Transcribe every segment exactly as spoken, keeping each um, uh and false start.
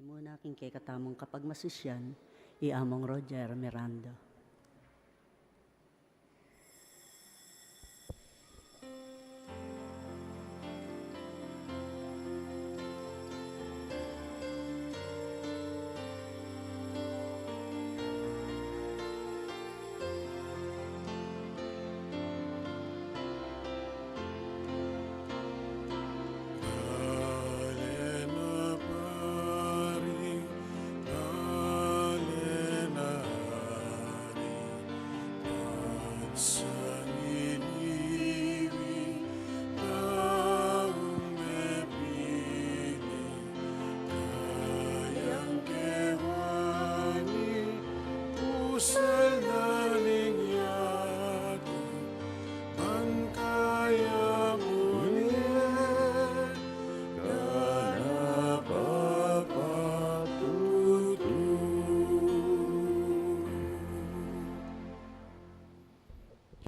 Muna king kekatamung kapagmasisyan, i Among Roger Miranda.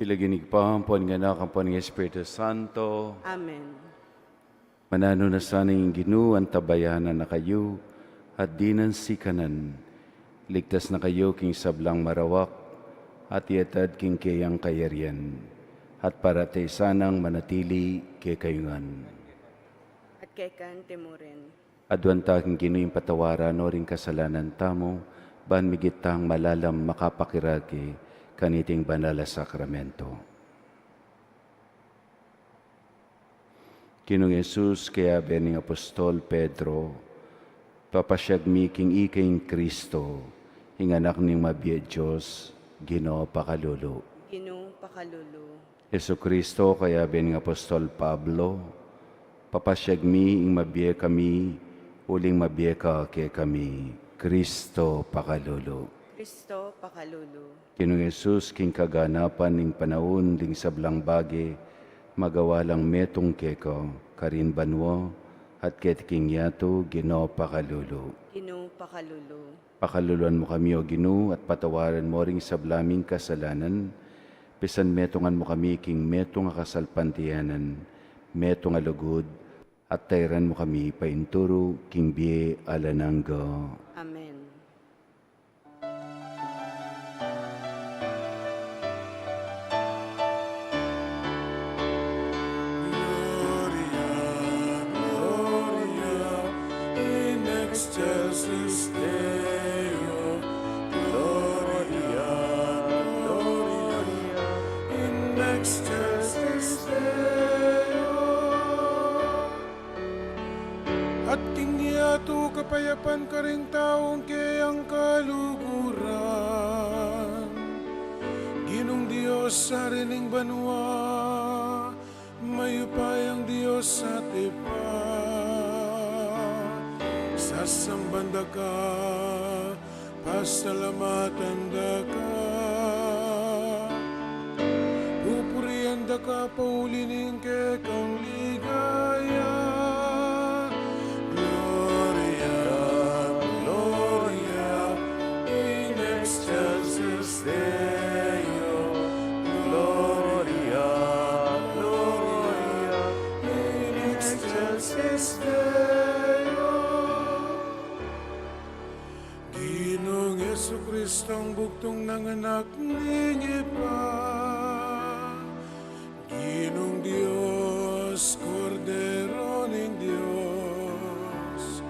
King lagyu ning Ibpa, ampon ning Anak, ampon ning Espiritu Santo. Amen. Mananu na sana ing Ginu, antabayanan na kayu, at dinan sikanan, ligtas na kayu king sablang marawak, at iatad king keyang kayarian, at parati sanang manatili kekayu ngan. At keka naman murin. Aduan ta king Ginu ing patawaran no ring kasalanan tamu, ban migit tang malalam makapakirake kaniting banal a sakramento. Ginung Jesus, kayabe ning apostol Pedro, papasiag mi king ika ing Kristo, ing Anak ning mabie Dios, Ginu pakalulu. Ginu pakalulu. Jesucristo, kayabe ning apostol Pablo, papasiag mi ing mabie kami, uling mabie ka kekami. Kristo pakalulu. Kristo pakalulu. Ginung Jesus, king kaganapan ning panaun ding sablang bage, magawa lang metung keka, karin banua, at keti king yatu, Ginu pakalulu. Ginu pakalulu. Pakaluluan mu kami, O Ginu, at patawaran mu ring sabla ming kasalanan, pisan metungan mu kami king metung a kasalpantayanan, metung a lugud, at tairan mu kami painturu king bie alang angga. Amen. Gloria, Gloria in excelsis Deo. Gloria, Gloria in excelsis Deo. At king yatu kapayapan karing taung keyang kaluguran. Ginung Dios, Ari ning banua, mayupayang Dios, Ibpa, sasamban da ka, pasalamatan da ka, pupurian da ka pauli ning kekang ligaya. Gloria, Gloria in excelsis Deo. Gloria, Gloria in excelsis Deo. Ginung Jesucristo, ing bugtung nang Anak ning Ibpa, Ginung Dios, Kordero ning Dios,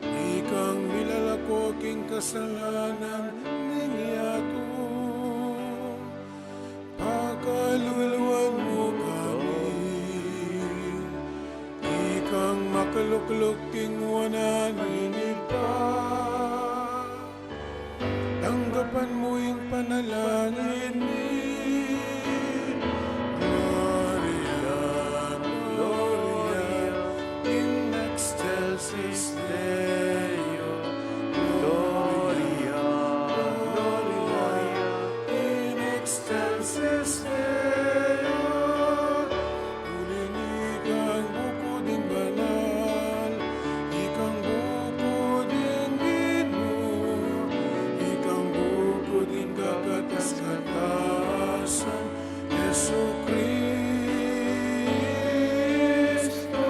ikang milalako king kasalanan ning yatu, pakaluluan mu kami. Ikang makalukluk king wanan ning Ibpa, tanggapan mu ing panalangin mi. Gloria, Gloria in excelsis Deo. Gloria, Gloria in excelsis Deo. Uling ikang buku ding banal, ikang buku ding Ginu, ikang buku ding kakatas-katasan, Jesucristo.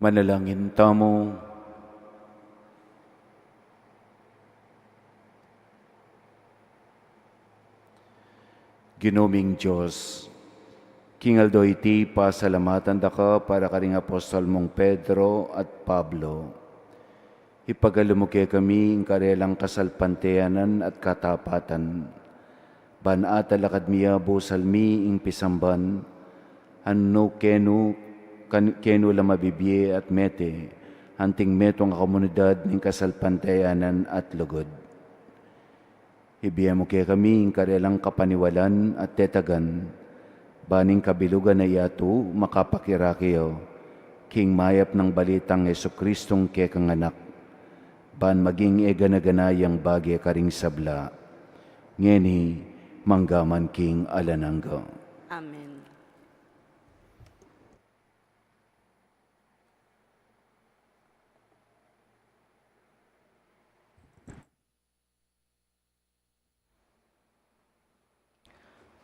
Manalangin tamu. Ginu ming Dios, king aldo iti pasalamatan da ka para karing apostol mung Pedro at Pablo. Ipagkalub mu kekami ing karelang kasalpantayanan at katapatan. Ban atalakad mi ya busal mi ing pisamban, anu kenu, kan-, kenu la mabibie at mete, anting metung a komunidad ning kasalpantayanan at lugud. Ibie mu kekami ing karelang kapaniwalan at tetagan, ban ing kabilugan a yatu makapakirake ya king mayap nang balitang Jesucristong kekang Anak, ban maging e gana-gana yang bage karing sabla, ngeni mangga man king alang angga. Amen.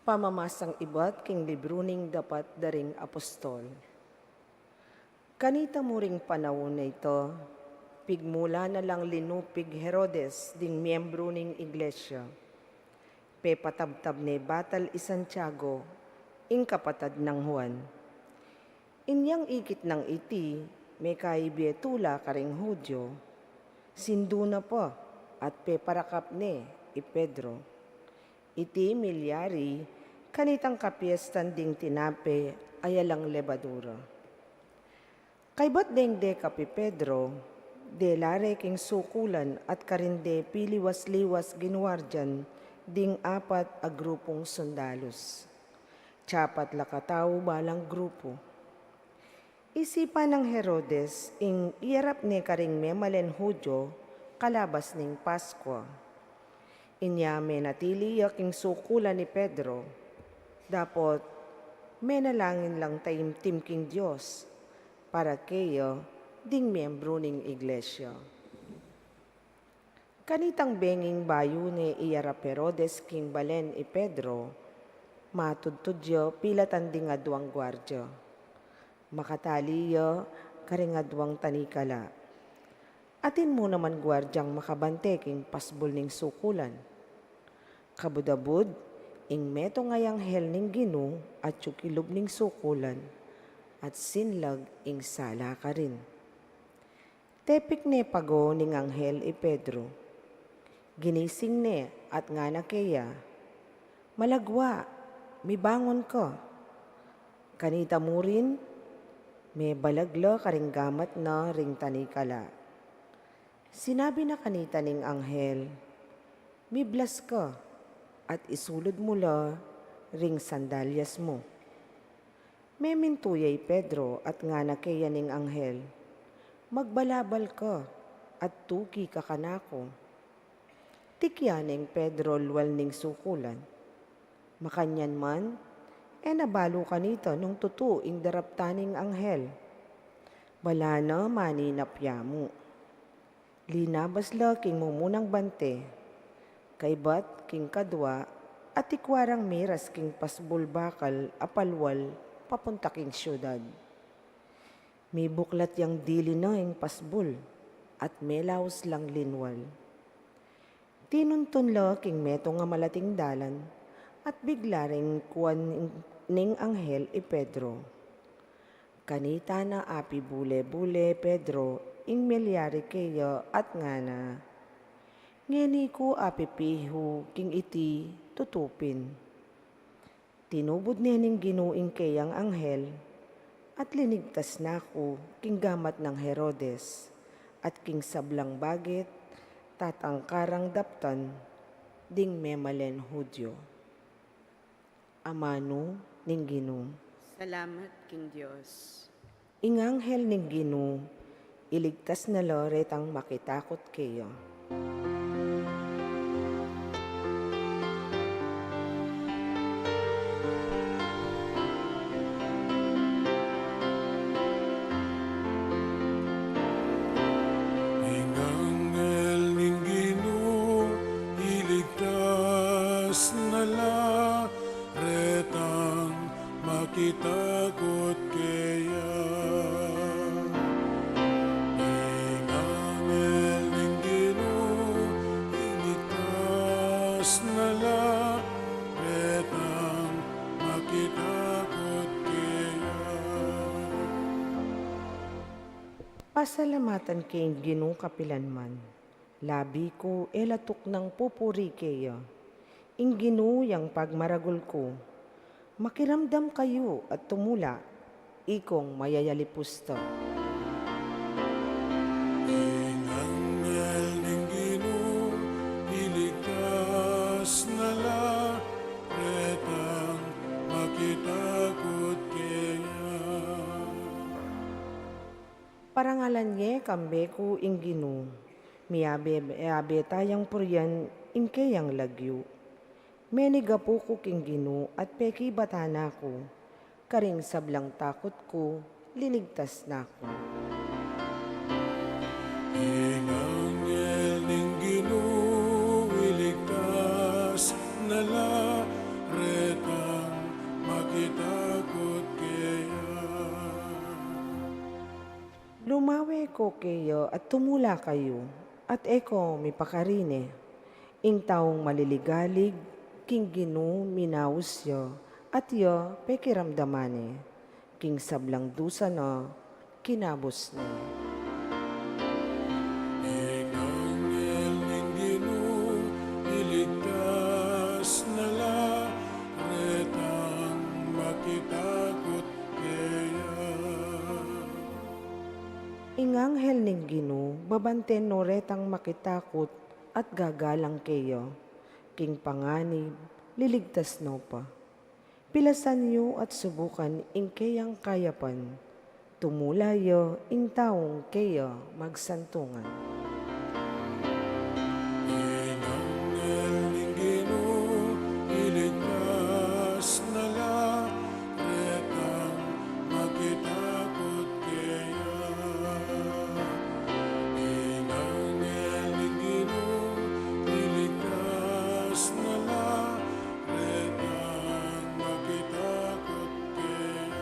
Pamamasang ibat king libru ning Dapat da ring Apostol. Kanita mu ring panaun a ita, pigmula na lang linupig Herodes ding miembru ning iglesia. Pepatabtab ne batal i Santiago, ing kapatad nang Juan. Inyang ikit nang iti, mekaibie tula karing Judio, sindu na pa at peparakap ne i Pedro. Iti milyari kanitang kapiestan ding tinape a alang lebadura. Kaybat deng dekap i Pedro, dela re king sukulan at karin de piliwas-liwas ginwardian ding apat a grupung sundalus. Tsapat la katau balang grupu. Isipan nang Herodes ing iyarap ne karing memalen Judio kalabas ning Paskua. Inya menatili ya king sukulan i Pedro, dapot menalangin lang taimtim king Dios para keya ding miembru ning iglesia. Kanitang benging bayu ne iyarap Herodes king balen i Pedro, matudtud ya pilatan ding aduang guardia. Makatali ya karing aduang tanikala. Atin mu naman guardiang makabante king pasbul ning sukulan. Kabud-abud, ing metung a anghel ning Ginu atyu kilub ning sukulan, at sinlag ing sala karin. Tepik ne pago ning anghel i Pedro. Ginising ne at ngana keya, "Malagwa, mibangun ka." Kanita mu rin, mebalag la karing gamat na ring tanikala. Sinabi na kanita ning anghel, "Miblas ka, at isulud mu la ring sandalyas mu." Memintu ya i Pedro at ngana keya ning anghel, "Magbalabal ka at tuki ka kanaku." Tikya neng Pedro lual ning sukulan. Makanyan man, e na balu kanita nung tutu ing daraptan ning anghel. Bala na maninap ya mu. Linabas la king mumunang bante, kaybat king kadwa, at ikwa rang miras king pasbul bakal a palual papunta king siudad. Mibuklat yang dili na ing pasbul, at melaus lang linwal. Tinuntun la king metung a malating dalan, at bigla ring kuan ning anghel i Pedro. Kanita na apibule-bule Pedro ing milyari keya at ngana, "Ngeni ku apipihu king iti tutu pin." Tinubud ne ning Ginu ing keyang anghel, at linigtas na ku king gamat nang Herodes, at king sablang baget tatangkarang daptan ding memalen Judio. Amanu ning Ginu. Salamat king Dios. Ing anghel ning Ginu, iligtas na la retang makitakut keya. Ing anghel ning Ginu, iligtas na la retang makitakut keya. Pasalamatan ke ing Ginu kapilan man. Labi ku e la tuknang pupuri keya. Ing Ginu yang pagmaragul ku. Makiramdam kayu at tumula, ikong mayayalipusta. Ing anghel ning Ginu, iligtas na la retang makitakut keya. Parangalan ye kambe ku ing Ginu, miyabe, miyabe tayang purian ing keyang lagyu. Menigapu ku king Ginu at pekibatan na ku, karing sablang takut ku, liligtas na ku. Ing anghel ning Ginu, iligtas na la retang makitakut keya. Lumawe ko keya at tumula kayu, at e ko mipakarine. Ing taung maliligalig, king Ginu minaus ya, at ya pekiramdaman ne, king sablang dusa na, kinabus ne. Ing anghel ning Ginu, iligtas na la retang makitakut keya. Ing anghel ning Ginu, babanten no retang makitakut at gagalang keya. King panganib, liligtas no pa. Pilasan yu at subukan ing keyang kayapan. Tumula ya ing taung keya magsantungan. Ing anghel ning Ginu, iligtas na la retang makitakut keya. Ing anghel ning Ginu, iligtas na la retang makitakut keya.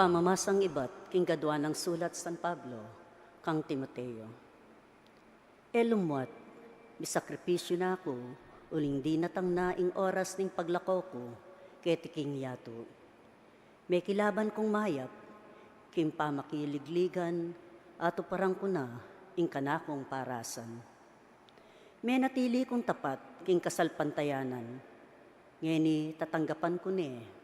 Pamamasang ibat king gadwa nang sulat San Pablo kang Timoteo. E lumuat, misakripisyu na ku, uling dinatang na ing oras ning paglako ku keti king yatu. Mekilaban kung mayap king pamakiligligan, atuparan ku na ing kanakung parasan. Menatili kung tapat king kasalpantayanan, ngeni tatanggapan ku ne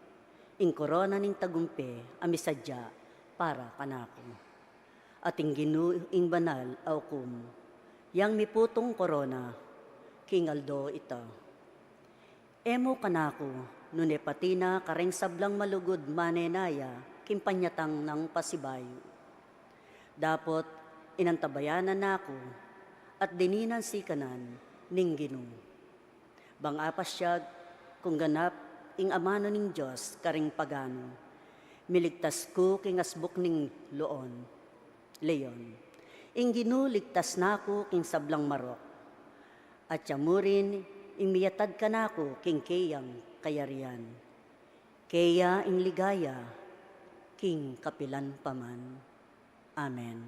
ing korona ning tagumpe a misadya para kanaku. At ing Ginu ing banal a ukum, yang miputung korona king aldo ita. E mu kanaku, nune pati na kareng sablang malugud manenaya king panyatang nang pasibayu. Dapot inantabayanan na ku at dininan sikanan ning Ginu. Bang apasyag kung ganap ing amanu ning Dios karing paganu, miligtas ku king asbuk ning loon. Leon. Ing Ginu ligtas na ku king sablang marok, at ya mu rin ing miyatad kanaku king keyang kayarian. Keya ing ligaya king kapilan pa man. Amen.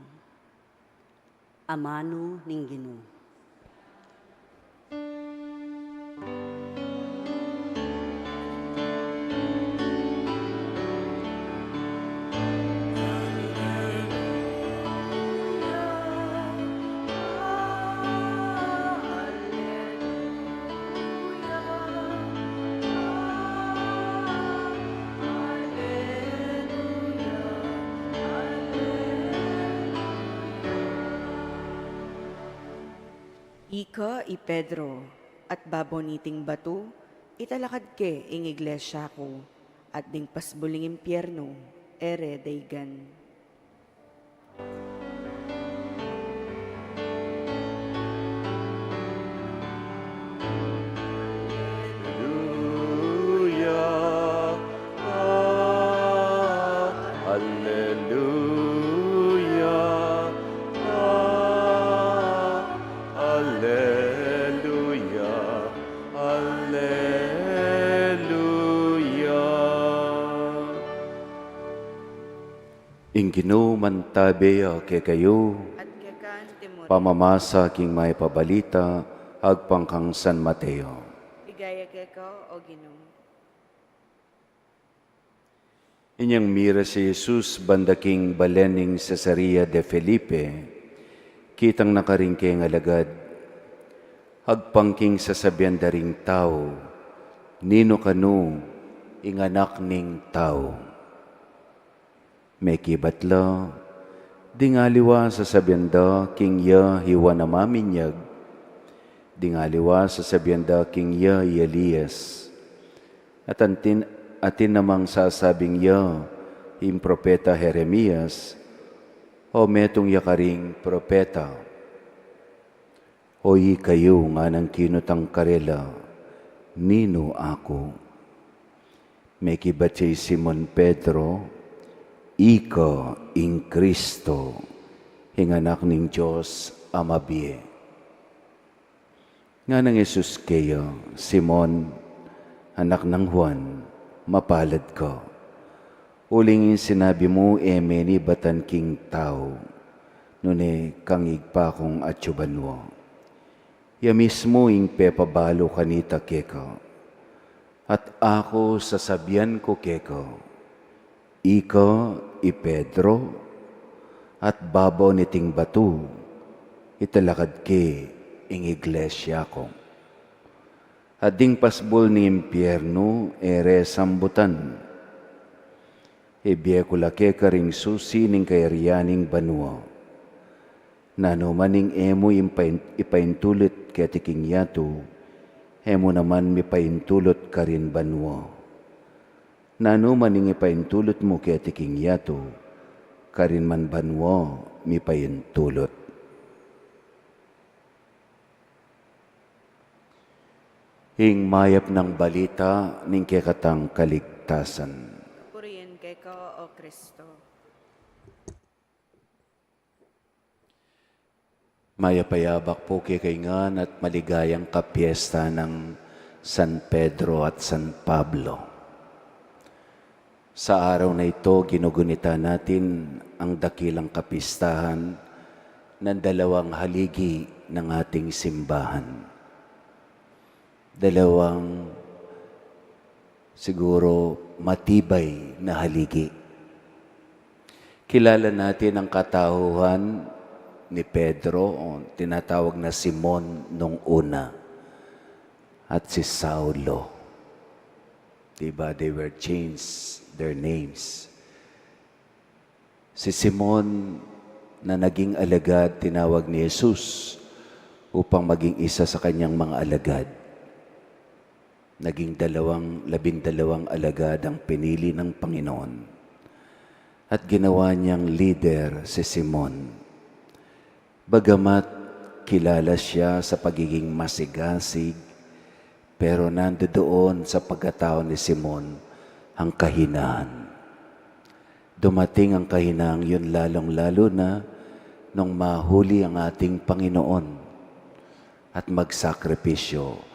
Amanu ning Ginu. Ika i Pedro, at babo niting batu, italakad ke ing iglesia ku, at ding pasbul ning impiernu, e re daigan. Alleluia, ah, alleluia, ah, alleluia, alleluia. Ing Ginu mantabe ya kekayu. At keka mu rin. Pamamasa king Mayap a Balita agpang kang San Mateo. Ligaya keka, O Ginu. Inyang mira si Jesus banda king balen ning Cesarea de Felipe, kitang na karing kayang alagad, agpang king sasabian da ring tau, "Ninu kanu ing Anak ning Tau?" Mekibat la, "Ding aliwa sasabian da king iya i Juan a Maminyag, ding aliwa sasabian da king iya i Elias, at atin, atin namang sasabing iya ing propeta Jeremias, o metung ya karing propeta." O ikayu, nganang kinutang karela, "Ninu aku?" Mekibat ya i Simon Pedro, "Ika ing Kristo, ing Anak ning Dios a mabie." Nganang Jesus keya, "Simon, anak nang Juan, mapalad ka. Uling ing sinabi mu e me nibatan king tau, nune kang Ibpa kung atyu banua. Iya mismu ing pepabalu kanita keka. At aku sasabian ku keka, ika i Pedro, at babo niting batu, italakad ke ing iglesia ku. At ding pasbul ning impiernu e re sambutan. Ibie ku la keka ring susi ning kayarian ning banua. Nanu man ing e mu ipain-, ipaintulut keti king yatu, e mu naman mipaintulut karin banua. Nanu man ing ipaintulut mu keti king yatu, karin man banua mipaintulut." Ing mayap nang balita ning kekatang kaligtasan. Purihin keka, O Kristo. Mayap a yabak pu kekayu ngan at maligayang kapiesta ng San Pedro at San Pablo. Sa araw na ito, ginugunitan natin ang dakilang kapistahan ng dalawang haligi ng ating simbahan. Dalawang siguro matibay na haligi. Kilala natin ang katauhan ni Pedro, o tinatawag na Simon nung una, at si Saulo. Diba, they were changed their names. Si Simon na naging alagad, tinawag ni Jesus upang maging isa sa kanyang mga alagad. Naging dalawang, labindalawang alagad ang pinili ng Panginoon. At ginawa niyang leader si Simon. Bagamat kilala siya sa pagiging masigasig, pero nandoon sa pagkatao ni Simon ang kahinaan. Dumating ang kahinaan yun lalong-lalo na nung mahuli ang ating Panginoon at magsakripisyo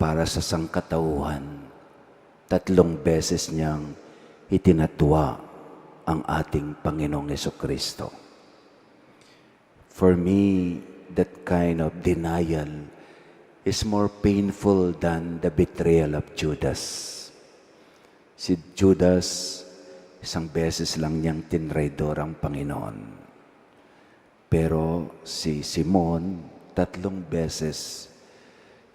para sa sangkatauhan. Tatlong beses niyang itinatwa ang ating Panginoong Jesucristo. For me, that kind of denial is more painful than the betrayal of Judas. Si Judas, isang beses lang niyang tinraidor ang Panginoon. Pero si Simon, tatlong beses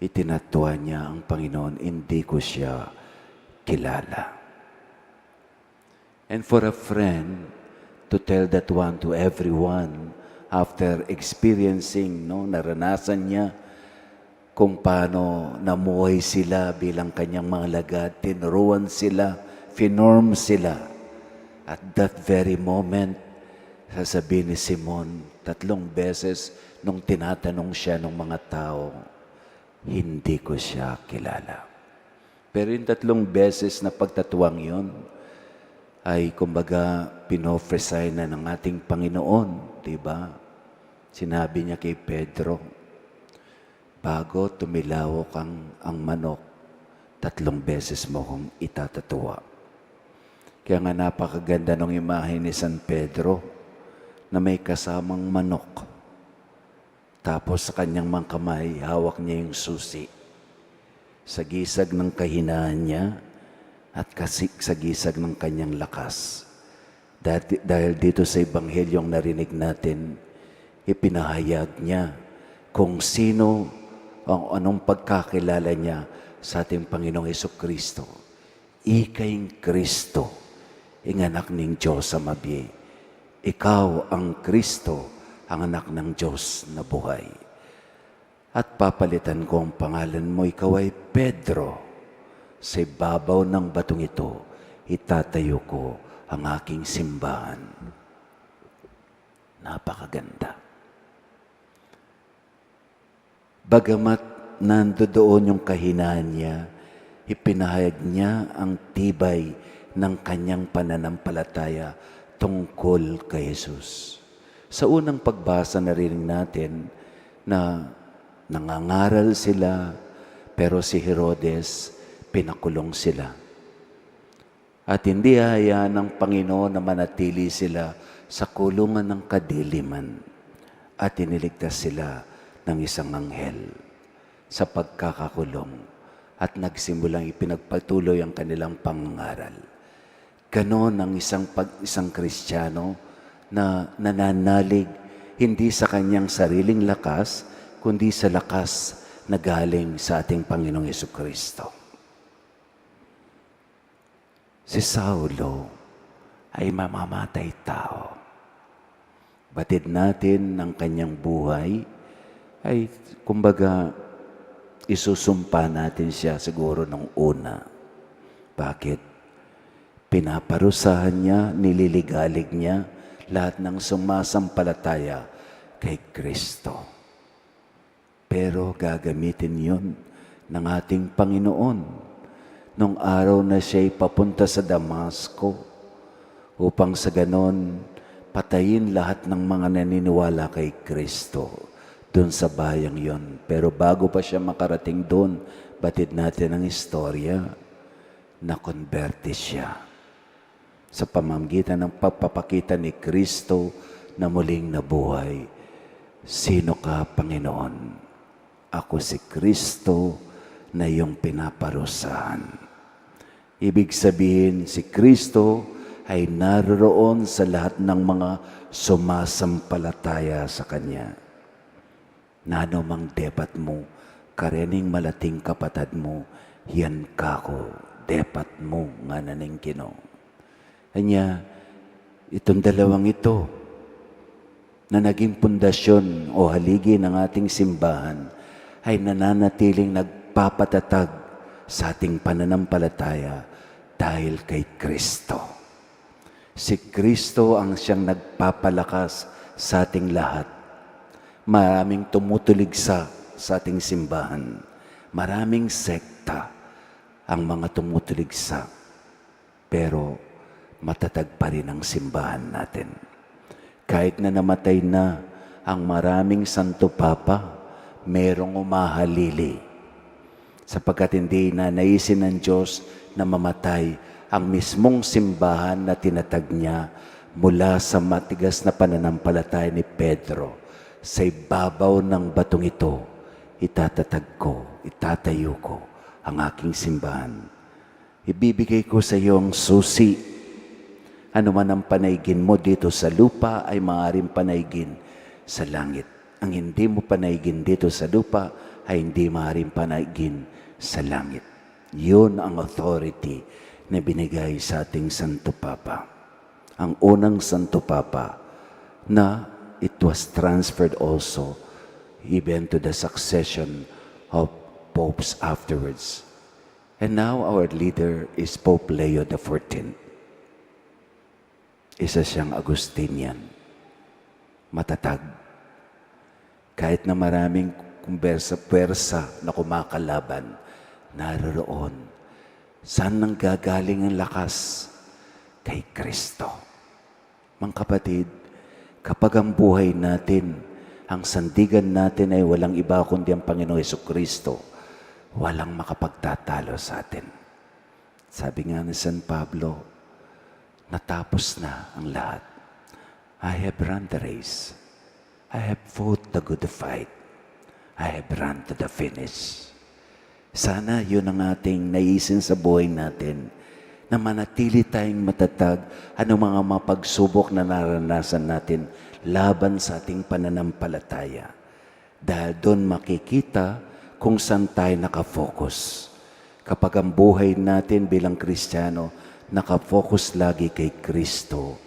itinatwa niya ang Panginoon, "Hindi ko siya kilala." And for a friend to tell that one to everyone after experiencing, no, naranasan niya kung paano namuhay sila bilang kanyang mga alagad, tinuruan sila, finorm sila. At that very moment, sasabihin ni Simon, tatlong beses nung tinatanong siya ng mga tao, "Hindi ko siya kilala." Pero yung tatlong beses na pagtatwang yun ay, kumbaga, pinofresay na ng ating Panginoon, di ba? Sinabi niya kay Pedro, "Bago tumilawok ang, ang manok, tatlong beses mo kong itatatwa." Kaya nga napakaganda nung imahe ni San Pedro na may kasamang manok. Tapos sa kanyang mga kamay, hawak niya yung susi. Sa gisag ng kahinaan niya, at kasisagisag ng kanyang lakas. Dati, dahil dito sa Ebanghelyong narinig natin, ipinahayag niya kung sino ang anong pagkakilala niya sa ating Panginoong Hesukristo. Ika ing Kristo, ing Anak ning Diyos a mabie. Ikaw ang Kristo, ang Anak ng Diyos na buhay. At papalitan ko ang pangalan mo, ikaw ay Pedro. Sa ibabaw ng batong ito, itatayo ko ang aking simbahan. Napakaganda. Bagamat nandoon yung kahinaan niya, ipinahayag niya ang tibay ng kanyang pananampalataya tungkol kay Jesus. Sa unang pagbasa, narinig natin na nangangaral sila, pero si Herodes, pinakulong sila. At hindi hahayaan ng Panginoon na manatili sila sa kulungan ng kadiliman. At iniligtas sila ng isang anghel sa pagkakakulong. At nagsimulang ipinagpatuloy ang kanilang pangangaral. Ganon ang isang pag-, isang Kristiyano na nananalig hindi sa kanyang sariling lakas, kundi sa lakas na galing sa ating Panginoong Hesukristo. Si Saulo ay mamamatay tao. Batid natin ng kanyang buhay ay, kumbaga, isusumpa natin siya siguro nung una. Bakit? Pinaparusahan niya, nililigalig niya lahat ng sumasampalataya kay Kristo. Pero gagamitin yun ng ating Panginoon nung araw na siya'y papunta sa Damasco, upang sa ganon patayin lahat ng mga naniniwala kay Kristo dun sa bayang yon. Pero bago pa siya makarating dun, batid natin ang istorya, nakonberte siya sa pamamagitan ng pagpapakita ni Kristo na muling nabuhay. "Sino ka, Panginoon?" "Ako si Kristo na iyong pinaparusahan." Ibig sabihin, si Kristo ay naroroon sa lahat ng mga sumasampalataya sa Kanya. "Nanu mang depat mu karening malating kapatad mu, yan kaku depat mu," ngana ning Ginu. Anya, itong dalawang ito na naging pundasyon o haligi ng ating simbahan ay nananatiling nagpapatatag sa ating pananampalataya dahil kay Kristo. Si Kristo ang siyang nagpapalakas sa ating lahat. Maraming tumutuligsa sa ating simbahan. Maraming sekta ang mga tumutuligsa. Pero matatag pa rin ang simbahan natin. Kahit na namatay na ang maraming Santo Papa, merong umahalili. Sapagkat hindi na naisin ng Diyos na mamatay ang mismong simbahan na tinatag niya mula sa matigas na pananampalataya ni Pedro. "Sa ibabaw ng batong ito, itatatag ko, itatayo ko ang aking simbahan." Ibibigay ko sa iyo ang susi. Ano man ang panaigin mo dito sa lupa ay maaaring panaigin sa langit. Ang hindi mo panaigin dito sa lupa ay hindi maaaring panaigin sa langit. Yun ang authority na binigay sa ating Santo Papa. Ang unang Santo Papa na it was transferred also even to the succession of popes afterwards. And now our leader is Pope Leo the fourteenth. Isa siyang Agustinian. Matatag. Kahit na maraming kumbersa, puwersa na kumakalaban, naroroon. Saan nanggagaling ang lakas? Kay Kristo. Mga kapatid, kapag ang buhay natin, ang sandigan natin ay walang iba kundi ang Panginoong Hesukristo, walang makapagtatalo sa atin. Sabi nga ni San Pablo, "Natapos na ang lahat. I have run the race. I have fought the good fight. I have run to the finish." Sana yun ang ating naisin sa buhay natin. na manatili tayong matatag anumang mga pagsubok na naranasan natin laban sa ating pananampalataya. Dahil doon makikita kung saan tayo nakafocus. Kapag ang buhay natin bilang Kristiyano nakafocus lagi kay Kristo,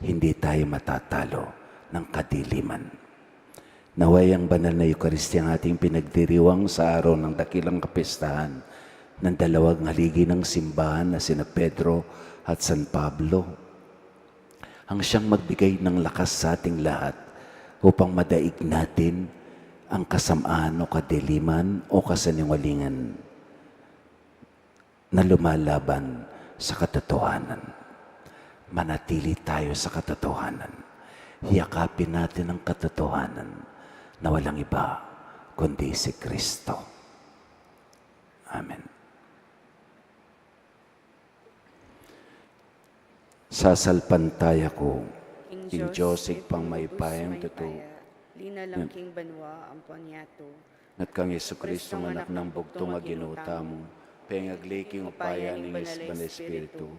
hindi tayo matatalo ng kadiliman. Naway ang banal na Eukaristiyang ating pinagdiriwang sa araw ng dakilang kapistahan ng dalawang haligi ng simbahan na sina Pedro at San Pablo, ang siyang magbigay ng lakas sa ating lahat upang madaig natin ang kasamaan o kadiliman o kasinungalingan na lumalaban sa katotohanan. Manatili tayo sa katotohanan. Yakapin natin ang katotohanan na walang iba kundi si Kristo. Amen. Sasalpantaya ku king Dios, Ibpang mayupayang tutu, linalang king banua ampon yatu. Ngan kang Jesucristo, Anak nang bugtung a Ginu tamu, pengagli king upaya ning Banal a Espiritu,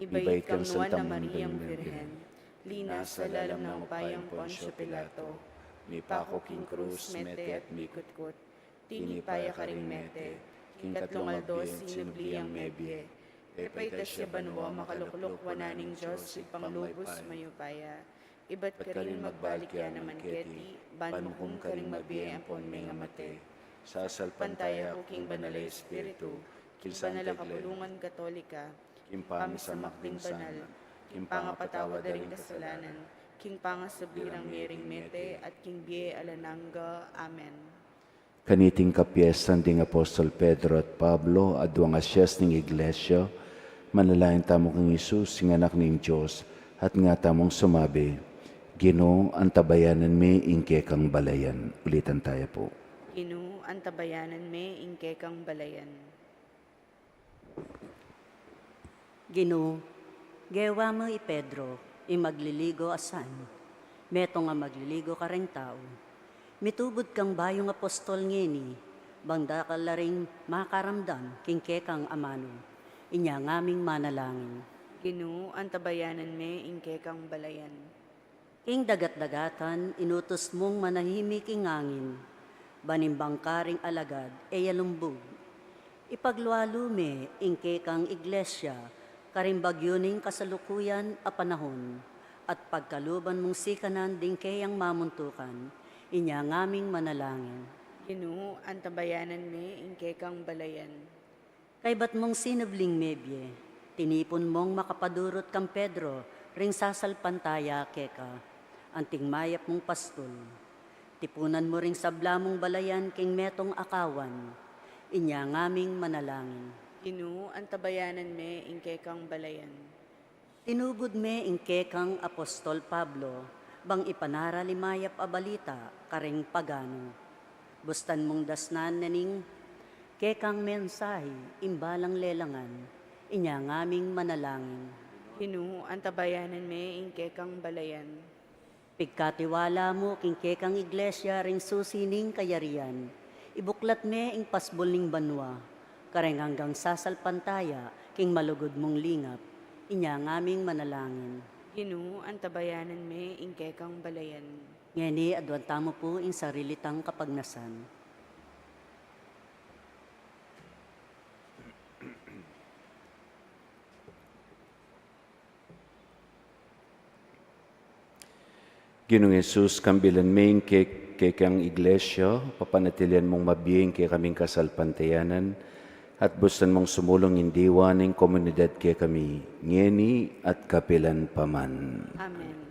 mibait kang Santa Mariang Birhen, linasa lalam nang upayang Poncio Pilato, mipaku king krus, mete at mikutkut, tinipa ya karing mete, king katlung aldo sinubli yang mebie, pepaitas ya banua, makalukluk wanan ning Dios Ibpang lubus mayupaya. Ibat karin magbalik ya naman keti, ban mukum karing mabie ampon mengamate. Sasalpantaya ku king Banal a Espiritu, king Santa Iglesia, kapulungan Katolika, king pamisamak ding banal, king pangapatawad da ring kasalanan, king pangasubli rang mie ring mete, at king bie alang angga. Amen. Kaniting kapiestan ding apostol Pedro at Pablo, aduang asias ning Iglesia, manalangin tamu kang Jesus, ing Anak ning Dios, at nga tamung sumabi, Ginu, antabayanan mi ing kekang balayan. Ulitan taya pu. Ginu, antabayanan mi ing kekang balayan. Ginu, gewa mu i Pedro, ing magliligu a san, metung a magliligu kareng tau. Mitubud kang bayung apostol ngeni, bang dakal la ring makaramdam king kekang amanu. Inya ngaming manalangin. Ginu, antabayanan me ing kekang balayan. King dagat-dagatan, inutus mung manahimik ing angin, ban ing bangka ring alagad e ya lumbug. Ipaglualu me ing kekang Iglesia karing bagyu ning kasalukuyan a panahun, at pagkaluban mung sikanan ding keyang mamuntukan, inya ngaming manalangin. Ginu, antabayanan me ing kekang balayan. Kaybat mung sinubling mebie, tinipun mung makapadurut kang Pedro ring sasalpantaya keka, anting mayap mung pastul. Tipunan mu ring sabla mung balayan king metung a kawan. Inya ngaming manalangin. Ginu, antabayanan me ing kekang balayan. Tinubud me ing kekang apostol Pablo, bang ipanaral ing mayap a balita kareng pagano. Bustan mung dasnan ne ning kekang mensahi ing balang lelangan, inya ngaming manalangin. Ginu, antabayanan me ing kekang balayan. Pigkatiwala mu king kekang Iglesia ring susi ning kayarian. Ibuklat me ing pasbul ning banua kareng anggang sasalpantaya king malugud mung lingap. Inya ngaming manalangin. Ginu, antabayanan me ing kekang balayan. Ngeni, aduan tamu pu ing sarili tang kapagnasan. Ginung Jesus, kambilan me ing ke-, kekang Iglesia, papanatilian mung mabie ing kekaming kasalpantayanan, at bustan mung sumulung ing diwa ning komunidad kekami, ngeni at kapilan pa man. Amen.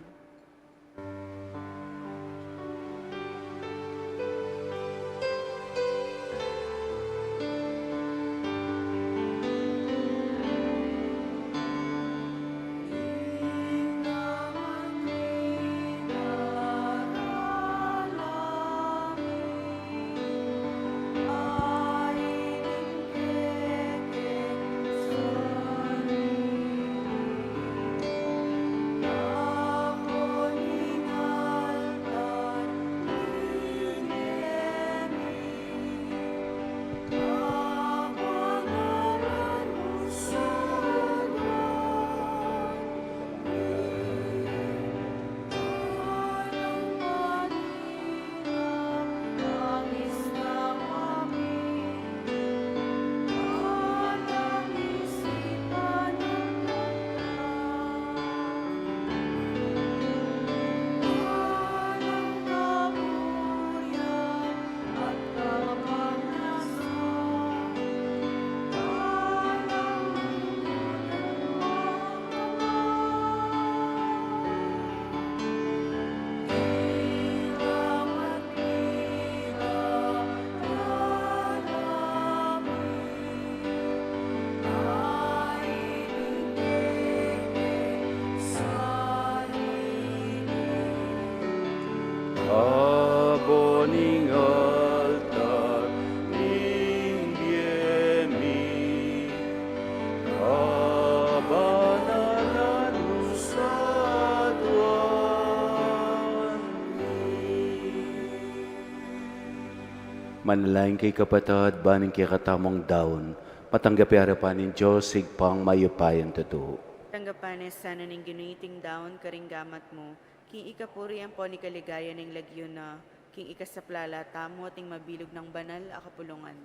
Manalangin kayu kapatad, ban ing kekatamung daun matanggap ya arapan ning Dios Ibpang mayupayang tutu. Tanggapan na sana ning Ginu iting daun karing gamat mu, king ikapuri ampon ikaligaya ning lagyu na, king ikasaplala tamu at ning mabilug nang banal a kapulungan.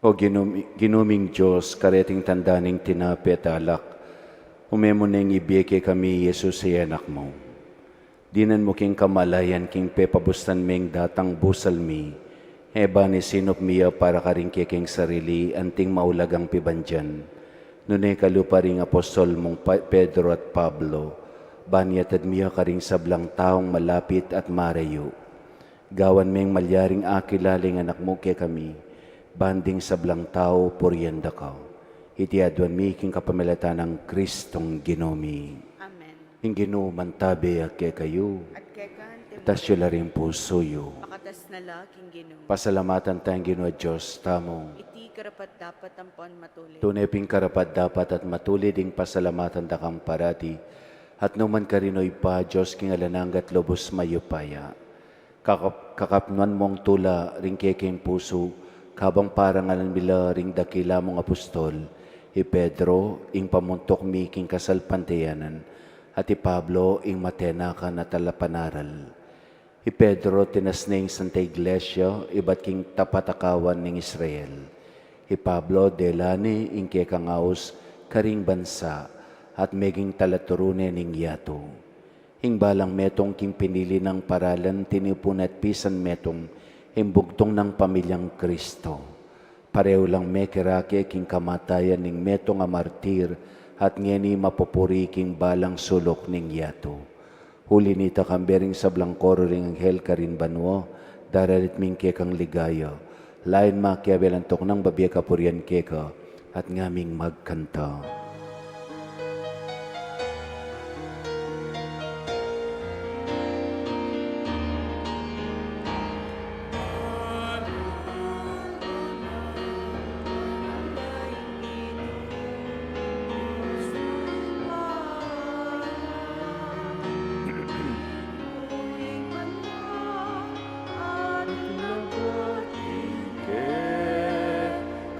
O Ginu, Ginu ming Dios, kareting tanda ning tinape at alak, ume mu neng ibie kekami i Jesus a Anak mu. Dinan mu king kamalayan king pepabustan meng datang busal mi, e ban isinup mi ya para karing kekeng sarili anting maulagang pibandian, nune kalupa ring apostol mung Pa-, Pedro at Pablo, ban iatad mi ya karing sablang taung malapit at marayu. Gawan meng malyaring akilala ing Anak mu kekami, ban ding sablang tau purian da ka. Iti aduan mi king kapamilatan nang Kristong Ginu mi. Amen. Ing Ginu mantabe ya kekayu. At keka naman. Itas yu la ring pusu yu. Pakatas na la king Ginu. Pasalamatan taya ing Ginu a Dios tamu. Iti karapat-dapat ampon matulid. Tune pin karapat-dapat at matulid ing pasalamatan da kang parati, at nukarin man, O Ibpa, Dios king alang angga at lubus mayupaya. Kakap-, kakapnuan mung tula ring kekeng pusu, kabang parangalan mi la ring dakila mung apostol, i Pedro, ing pamuntuk mi king kasalpantayanan, at i Pablo, ing matenakan a talapanaral. I Pedro, tinas ne ing Santa Iglesia ibat king tapat a kawan ning Israel. I Pablo, dela ne ing kekang aus karing bansa, at meging talaturu ne ning yatu. Ing balang metung king pinili nang paralan, tinipu ne at pisan metung ing bugtung nang pamilyang Kristo. Pareho lang me kirake king kamatayan ning metung a martir, at ngeni mapupuri king balang suluk ning yatu. Uli nita, kambe ring sablang koro ring anghel karin banua, daralit mi ing kekang ligaya. Lain makiabe lantuk nang babie kapurian keka, at ngaming magkanta.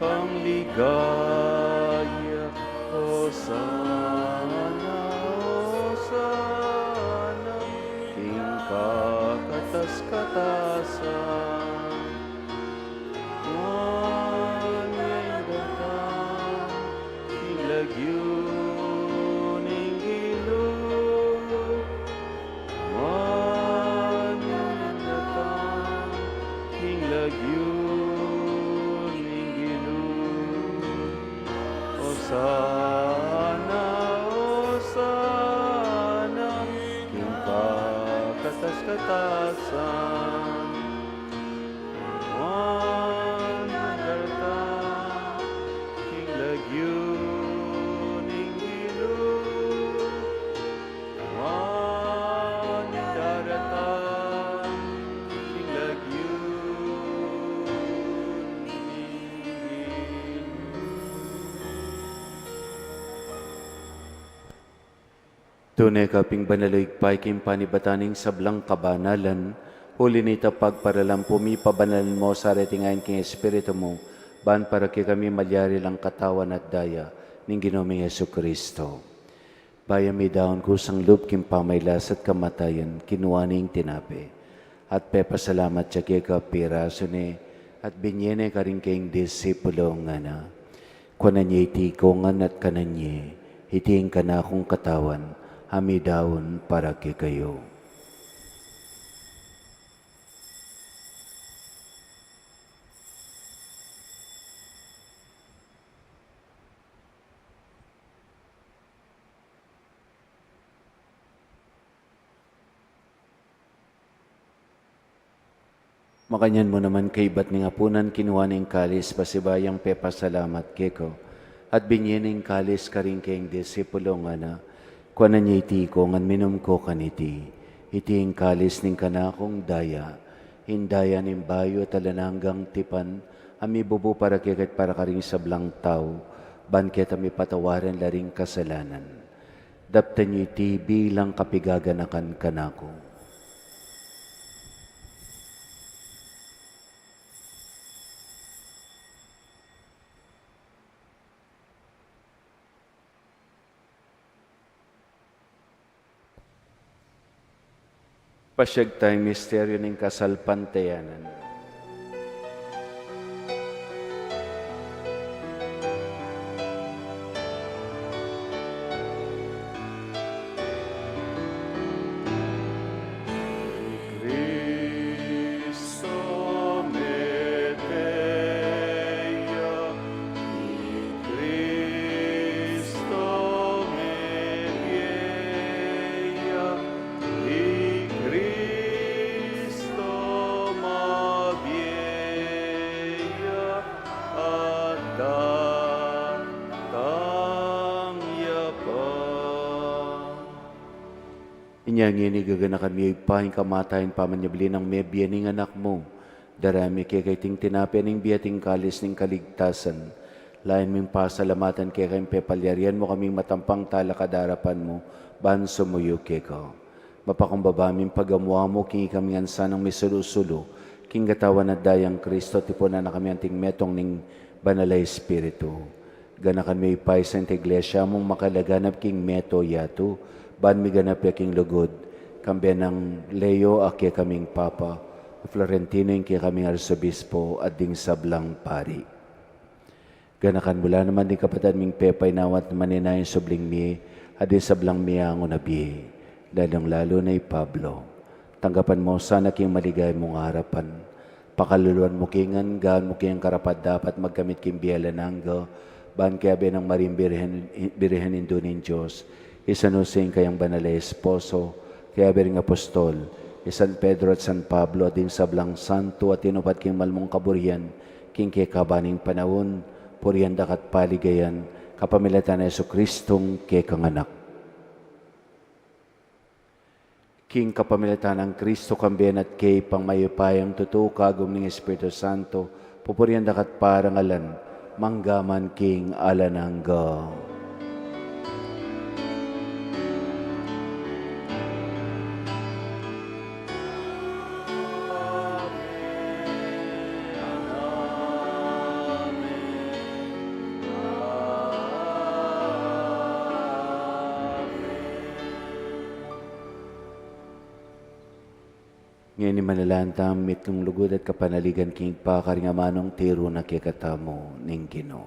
Kang ligaya, Hosana, Hosana, king kakatas-katasan. Nuan ya ing datang king lagyu ning Ginu. Nuan ya ing datang king lagyu ning Ginu. Hosana, Hosana, king kakatas-katasan. Nuan ya ing datang king lagyu ning Ginu. Nuan ya ing datang king lagyu ning Ginu. Tune ka pin banal, O Ibpa, king panibatan ning sablang kabanalan, uli nita pagparalan pu mi, pabanalan mu sa reting ain king Espiritu mu, ban para kekami malyari lang katawan at daya ning Ginu ming Jesucristo. Bayu midaun kusang lub king pamagkasakit at kamatayan, kinua ne ing tinape, at pepasalamat ya keka, pirasu ne, at binie ne karing kayang disipulus, ngana: Kuanan ye iti ikongan at kanan ye, iti ing kanakung katawan, a midaun para kekayu. Makanyan mu naman, kaibat ning apunan, kinua ne ing kalis, pasibayu yang pepasalamat keka, at binie ne ing kalis karing kayang disipulus, ngana: Kuanan ye iti ikongan, minum ko kaniti, iti ing kalis ning kanakung daya, ing daya ning bayu at alang anggang tipan, a mibubu para kekayu at para karing sablang tau, ban keta mipatawaran la ring kasalanan. Daptan ye iti bilang kapaganakan kanaku. Pasiag tayang misteryo ning kasalpantayanan. Cristo mete ya, i Cristo mebie ya, i Cristo mabie ya, at datang ya pa. Inya ngeni gaganakan mi, O Ibpa, ing kamatayan pamanyubli nang mebie ning Anak mu. Darame keka iting tinape ning bie at ing kalis ning kaligtasan. Lain ming pasalamatan keka ing pepalyarian mu kaming matampang talakad king arapan mu ban sumuyu keka. Mapakumbaba ming pagamu-amu king ikami ngan sanang misulu-sulu king katawan at dayang Cristo, tipunan na kami anting metung ning Banal a Espiritu. Ganakan mu ing paisan ning Iglesia mung makalaganap king mabilug a yatu, ban miganap ya king lugud, kambe nang Leo a kekaming Papa, Florentino ing kekaming Arsobispo, at ding sablang pari. Ganakan mu la naman ding kapatad ming pepainawa at manenaya king subling mie, at ding sablang miangu na bie, lalung-lalu na i Pablo. Tanggapan mu sana king maligaya mung arapan. Pakaluluan mu ke ngan, gawan mu ke king karapat-dapat magkamit king bie alang angga, ban kayabe nang Mariang Birhen, Birhen Indu ning Dios, i San Jose ing kayang banal a esposo, kayabe ring apostol, i San Pedro at San Pablo, at ding sablang santo a tinupad king malmung kaburian king kekaban ning panaun, purian da ka at paligayan, kapamilatan nang Jesucristong kekang Anak. King kapamilatan nang Cristo, kambe na at kaya, mayupayang tutu, kagum ning Espiritu Santo, pupurian da ka at parangalan, mangga man king alang angga. Ngeni manalangin tamu, mitlung lugud at kapanaligan king Ibpa, karing amanung tiru na kekatamu ning Ginu.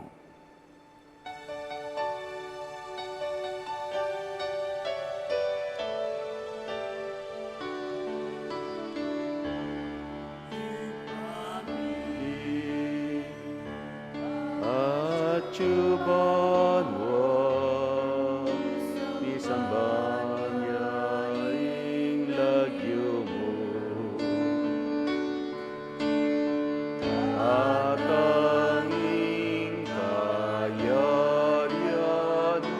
Atyu banua, misamban ya ing lagyu mu. Datang ing kayarian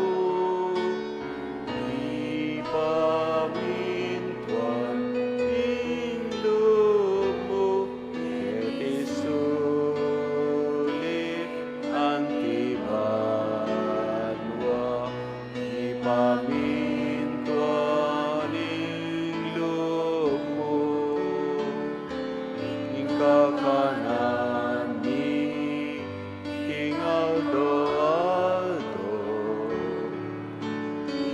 mu, mipamintuan ing lub mu, keti sulip anti banua, mipamintuan ing lub mu, ing kakanan mi king aldo-aldo,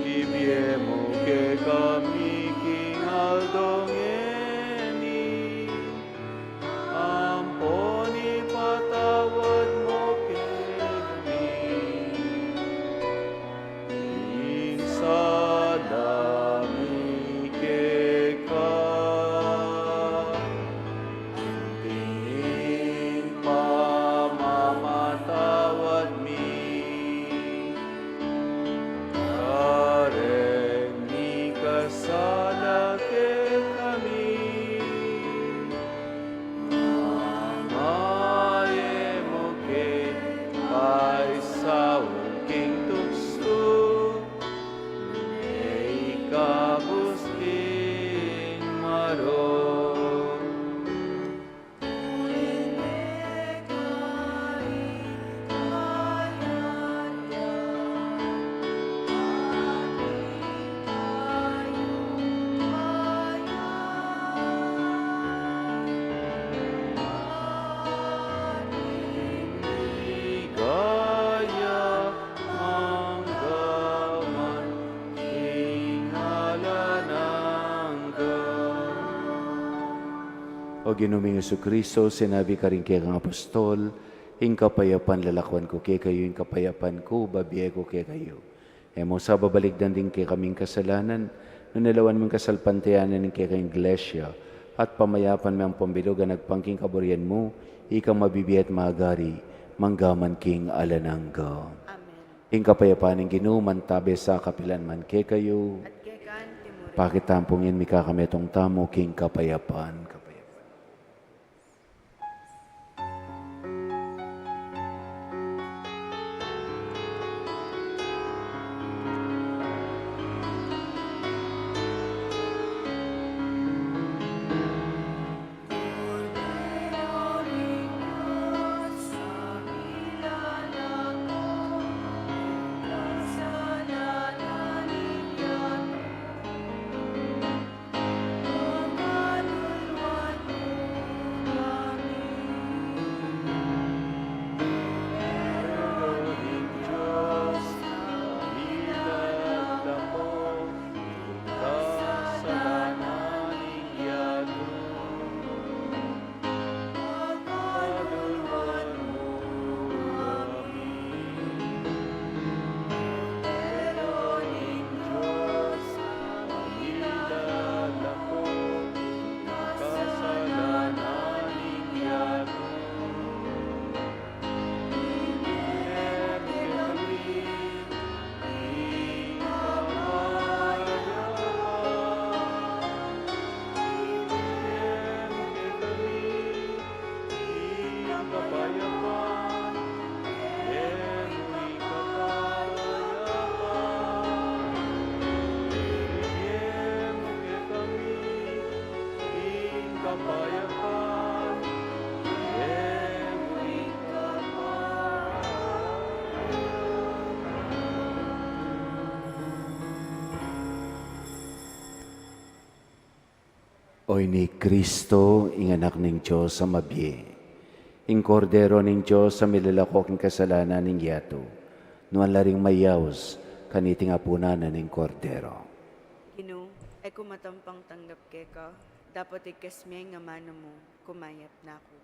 ibie mu kekami king aldo ngeni, ampon ipatawad mu kekami ing sa O Ginu ming Jesucristo, sinabi karing kekang apostol, "Ing kapayapan lalakwan ku kekayu, ing kapayapan ku babie ku kekayu." E mu sa babalikdan ding kekaming kasalanan, nune lawan mu ing kasalpantayanan ning kekang Iglesia, at pamayapan me ampon bilug a agpang king kaburian mu, ikang mabibie at magari, mangga man king alang angga. Amen. Ing kapayapan ning Ginu mantabe sa kapilan man kekayu. At keka mu rin. Pakit tamu pu ngan mikakametung tamu king kapayapan. Kapayapan. Oyni i Kristo, ing Anak ning Dios a mabie, ing Kordero ning Dios a milalako king kasalanan ning yatu. Nuan la ring mayaus kaniting apunan na ning Kordero. Ginu, e ku matampang tanggap keka, dapot igkas me ing amanu mu, kumayap na ku.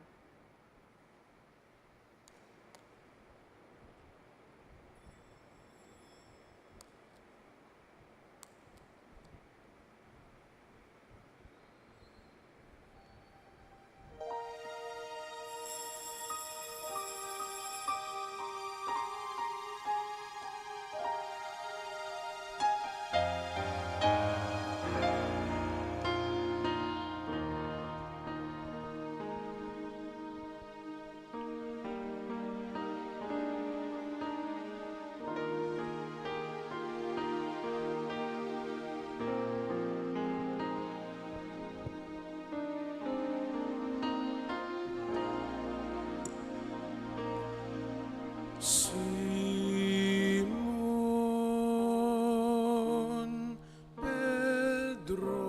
Simon Pedro,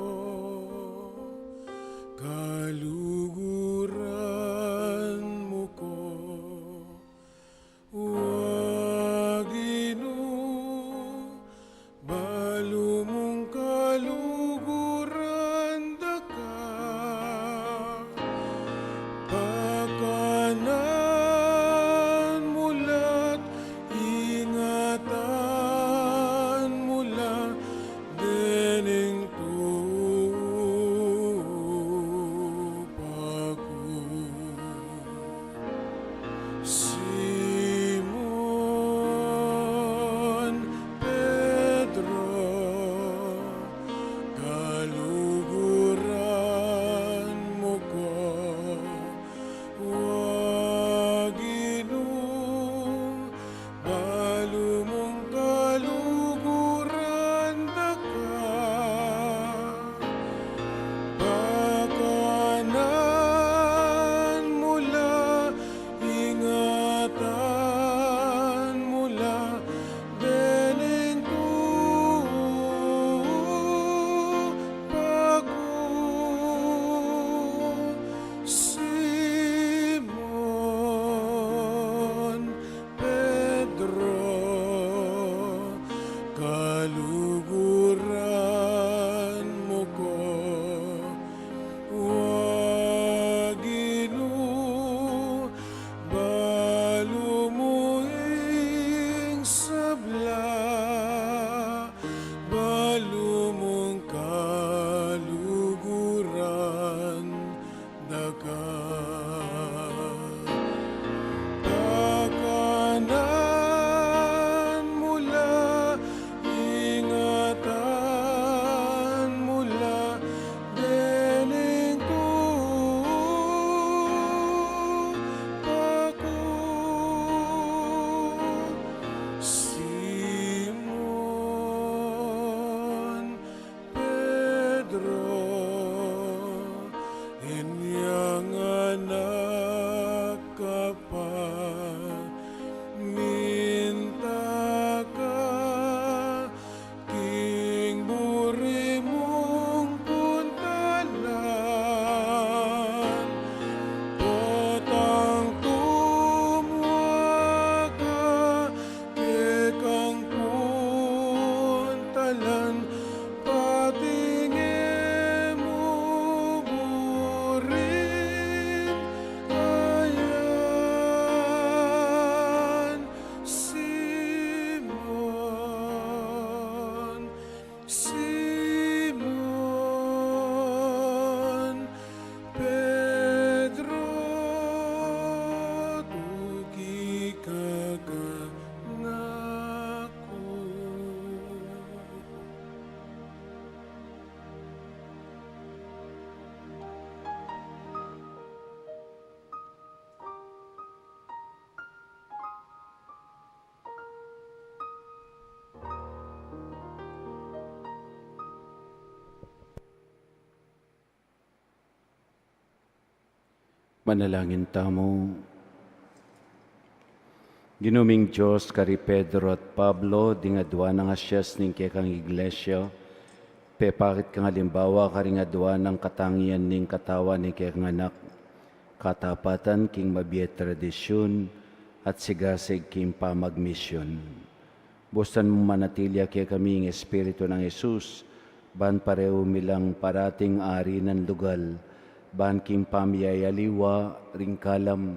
kaluguran mu ku, wa Ginu, balu mung kaluguran da ka, pakanan mu la't ingatan mu la dening tupa ku. Simon Pedro, kaluguran mu ku, wa Ginu, balu mung kaluguran da ka, pakanan mu la, ingatan mu la dening tupa ku. Simon Pedro, kaluguran mu ku, wa Lan pati ngemumu rin, ayan, Simon, Simon Pedro, tuki ka kanaku. Manalangin tamu. Ginu ming Dios, kari Pedro at Pablo, ding aduan a sias ning kekang Iglesia, pepakit kang alimbawa karing aduan a katangian ning katawan ning kekang Anak, katapatan king mabie tradisyun at sigasig king pamagmisyun. Busan mung manatili ya kekami ing Espiritu nang Jesus, ban parehu mi lang parating ari nang lugal, ban king pamiyayaliwa ring kalam,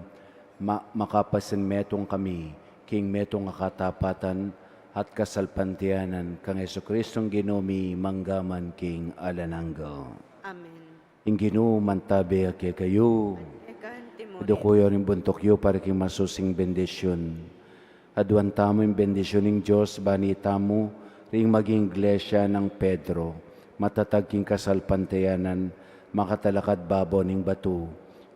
ma-, makapasin metung kami king metung a katapatan at kasalpantayanan, kang Jesucristong Ginu mi, mangga man king alang angga. Amen. Ing Ginu mantabe ya kekayu. At keka naman. Iduku yu ring buntuk yu para king masusing bendisyun. Aduan tamu ing bendisyun ning Dios, bani tamu ring maging Iglesia nang Pedro, matatag king kasalpantayanan, makatalakad babo ning batu,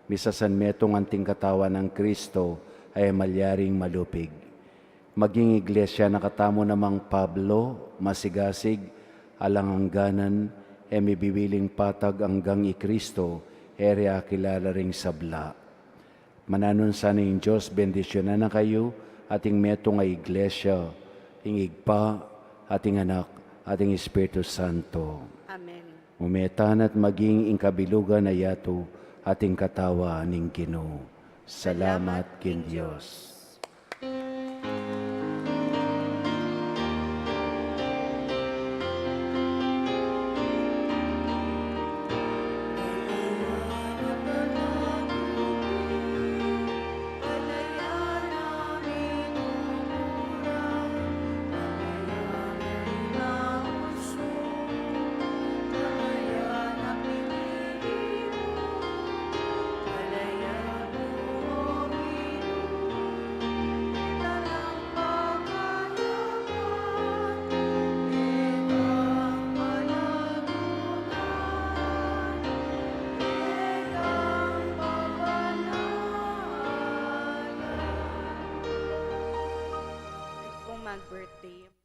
misasanmetung anting katawan nang Kristo, a e malyaring malupig. Maging Iglesia na katamu namang Pablo, masigasig, alang angganan, e mibibiling patag anggang i Kristo, e re akilala ring sabla. Mananu sana ing Dios, bendisyunan na kayu, at ing metung a Iglesia, ing Ibpa, at ing Anak, at ing Espiritu Santo. Amen. Mumeta na at maging ing kabilugan a yatu, at ing katawan ning Ginu. Salamat king Dios. Kung mag-birthday.